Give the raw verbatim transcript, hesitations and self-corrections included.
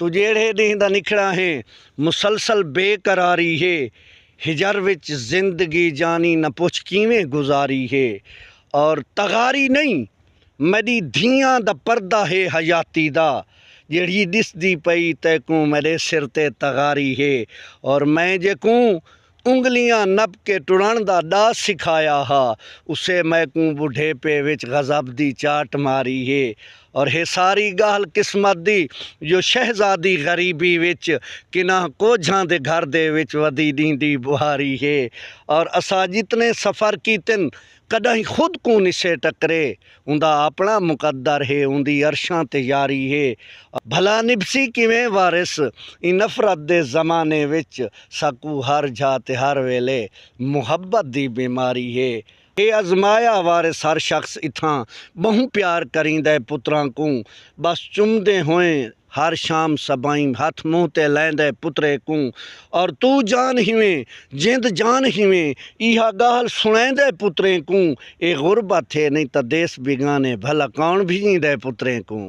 توں جیڑھے ݙینہہ دا نکھڑا ہیں، مسلسل بے قراری ہے۔ ہجر وچ زندگی جانی نہ پچھ کیویں گزاری ہے۔ اور تغاری نہیں، میݙی دھیاں دا پردہ ہے حیاتی دا، جیڑھی ݙسدی پئی تیکوں میݙے سر تے تغاری ہے۔ اور میں جیکوں انگلیاں نپ کے ٹرݨ دا ݙا سکھایا ہا، اسے میکوں ٻڈھیپے وچ غضب دی چاٹ ماری ہے۔ اور ہے ساری ڳالھ قسمت دی، جو شہزادی غریبی وچ کناں کوجھاں دے گھر دے وچ ودی ݙیندی ٻوہاری ہے۔ اور اساں جتنے سفر کیتن، کݙاہیں خود کوں نسے ٹکرے، اوندا اپݨا مقدر ہے، اوندی عرشاں تے یاری ہے۔ بھلا نبھسی کیویں وارث ایں نفرت دے زمانے وچ، ساکوں ہر جاہ تے ہر ویلے محبت دی بیماری ہے۔ اے آزمایا وارث ہر شخص اتھاں، ٻہوں پیار کریندے پتراں کوں، بس چمدیں ہوئیں ہر شام سبائیں ہتھ منہ تے لیندے پترے کوں۔ اور توں جان ہیویں، جند جان ہیویں، ایہا ڳالھ سݨیندے پتریں کوں۔ اے غربت ہے، نہیں تاں دیس بیگانے، بھلا کون بھیجیندے پتریں کوں؟